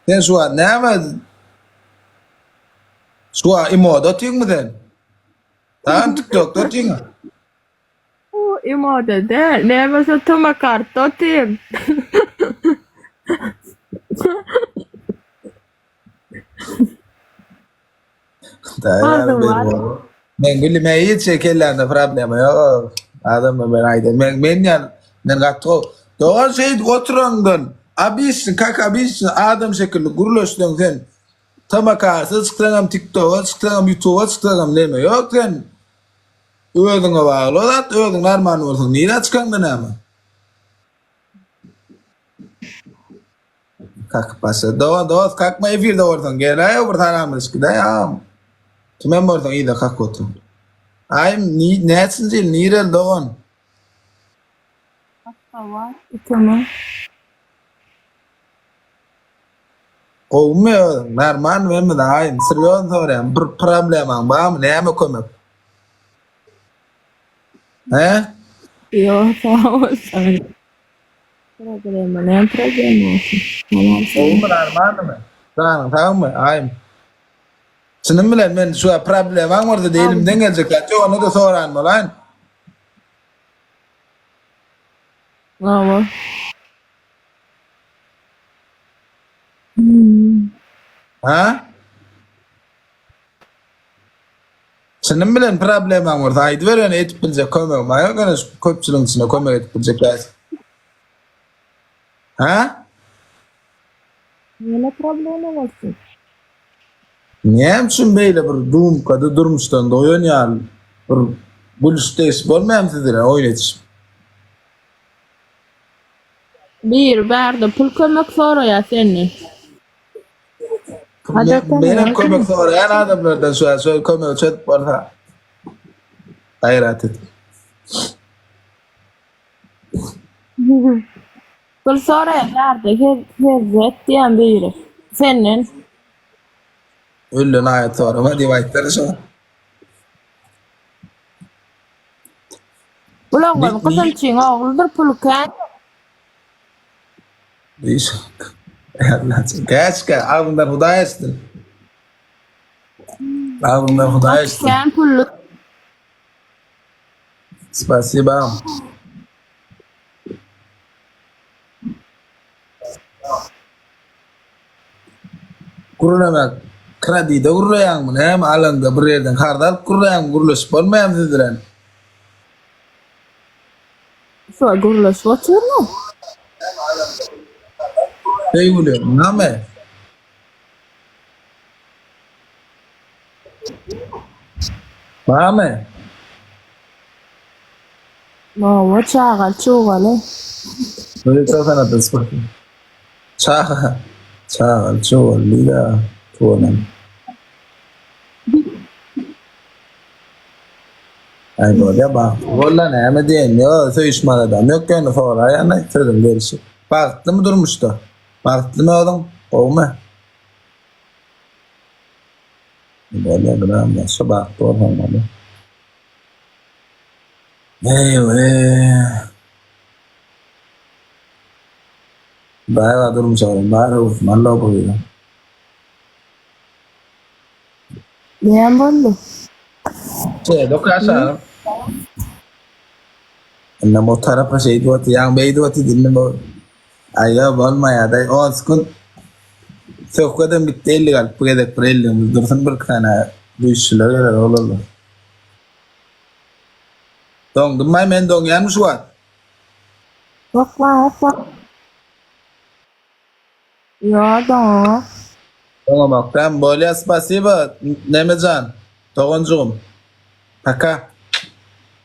Sen şu wagt näme? Şu wagt imoda otyňmy sen? Tamam TikTokda otyň. Imoda däl, näme şo tomakartda otyryn. Men gülüme hiç şey kellämde problema ýok. Adamlar men aýdan. Men men ýaly men gaty gowy. Dogan şeýdip oturandan obişni kak obişni adam şekilli gürleşseň sen TMK-syz çyksaňam TikToga çyksaňam YouTuba çyksaňam neme ýok sen özüňe bagly o zat özüň normal bolsaň nirä çykaňda näme. Kakyp başlady. Dogan dost kakma efirde bolsaň geläý bir salamlaşyp gidäý agam. Kimem bolsaň yza kakyp otur. Aýym ni näçinji ýyl nireli dogan? Aşgabat 2000. Gowumy özüň normalmy hemmesi aýym serýozny soraýan bir problemaň barmy näme kömek? He? Ýok sag bol. Problema näme problema bolsun. Tamam sag. Gowumy normalnymy? Janyň sagmy aýym? Çynym bilen men şu problemaň bolsa elimden geljek zat ýok onda-da soran bolaýyn. Hawa. Ha? Çynym bilen problemaň bolsa aýdyber ýöne edip biljek kömegim bar ýok ýöne şu köpçüligiň içinde kömek edip biljek däl. Ha? Näme problema bolsun? Näme üçin beýle bir dumkada durmuşdan doýan ýaly bir gülüş degişip bolmaýarmy siz bilen oýun edişip? Biri bärde pul kömek soraýar senden. Menem kömek soraýan adamlardan şu şu kömegi çözüp bolsa. Gaýrat et. Pul soraýar bärde her hezzet diýen biri. Senden. Ölden aýat sorama diýip aýtdyr şo. Bul oglan gyzylçyň ogludyr puly kän. Käşkä agzyňdan Hudaý açsyn. Agzyňdan Hudaý açsyn. Kän pully. Spasiba. Gürlemek kredide gürleýäňmi näme alaňda bir ýerden karz alyp gürleýäňmi gürleşip bolmaýamy siz bilen. Şo gürleşip otyrmy? Söýgüli name? Name? Hawa çagaly çugaly. Öýe sanatda sport. Çaga, çagaly çugaly diýdä tuwanan. Aý bolýa bagtly bolla näme diýeýin ýok söýüşmeli adam ýok ýöne soraýan sözüň gelşi. Bagtlymy durmuşda? Bagtlymy özüň? Gowumy? Bolýa gramda şu bagtly bolsaň bolýa. Eý weý. Baýga durmuş oglan bar öwsün Alla bu gyza. Näme boldy? Şeýle okaşalım. Indi bu tarapa şeýdip otyr, ýaňy beýdip otyr, indi bu Aýa bolmaýar-da, 10 sekunt söhbedem bitdi, 50 galyp bu gezek bir 50-miz dursun, bir iki sany güýçlüler geler oglanlar. Doňdummaý men doňýanmy şu wagt? Okla okla. Ýo doňaňok. Doňamakdam bolýa spasiba Nemejan doganjygym. Paka.